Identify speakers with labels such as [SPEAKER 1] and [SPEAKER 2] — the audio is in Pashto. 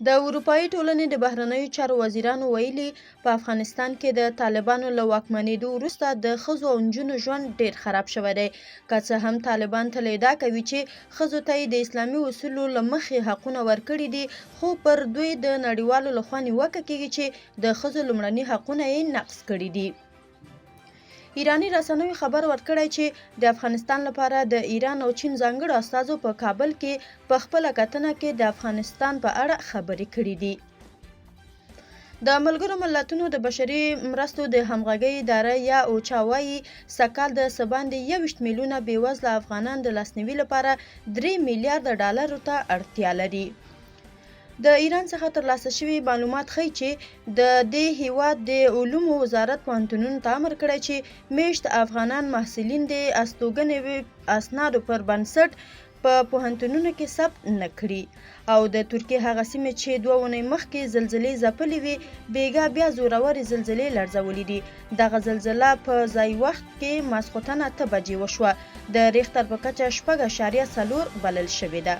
[SPEAKER 1] د اروپايي ټولنې د بهرنیو چارو وزیرانو ویلي، په افغانستان کې د طالبانو له واکمنېدو وروسته د ښځو او نجونو ژوند ډېر خراب شوی دی. که څه هم طالبان تل ادعا کوي چې ښځو ته یې د اسلامي اصولو له مخې حقونه ورکړي دي، خو پر دوی د نړیوالو له خوا نیوکه کېږي چې د ښځو لومړني حقونه یې نقض کړي دي. ایراني رسنیو خبر ورکړی چې د افغانستان لپاره د ایران او چین ځانګړو استازو په کابل کې په خپله کتنه کې د افغانستان په اړه خبرې کړې دي. د ملګرو ملتونو د بشري مرستو د همغږۍ اداره یا اوچا وايي، سږکال د څه باندې 21 میلیونه بېوزله افغانان د لاسنیوي لپاره 3 میلیارده ډالرو ته اړتیا لري. د ایران څخه ترلاسه شوي معلومات ښيي چې د دې هیواد د علومو وزارت پوهنتونونو ته امر کړی چې میشت افغانان محصلین د استوګنې اسنادو پر بنسټ په پوهنتونونو کې ثبت نه کړي. او د ترکیې هغه سیمې چې دوه اونۍ مخکې زلزلې ځپلې وې، بیګا بیا زورورې زلزلې لړزولې دي. دغه زلزله په ځايي وخت کې ماسخوتن 8 بجې وشوه. د ریختر په کچه 6.4 بلل شوې ده.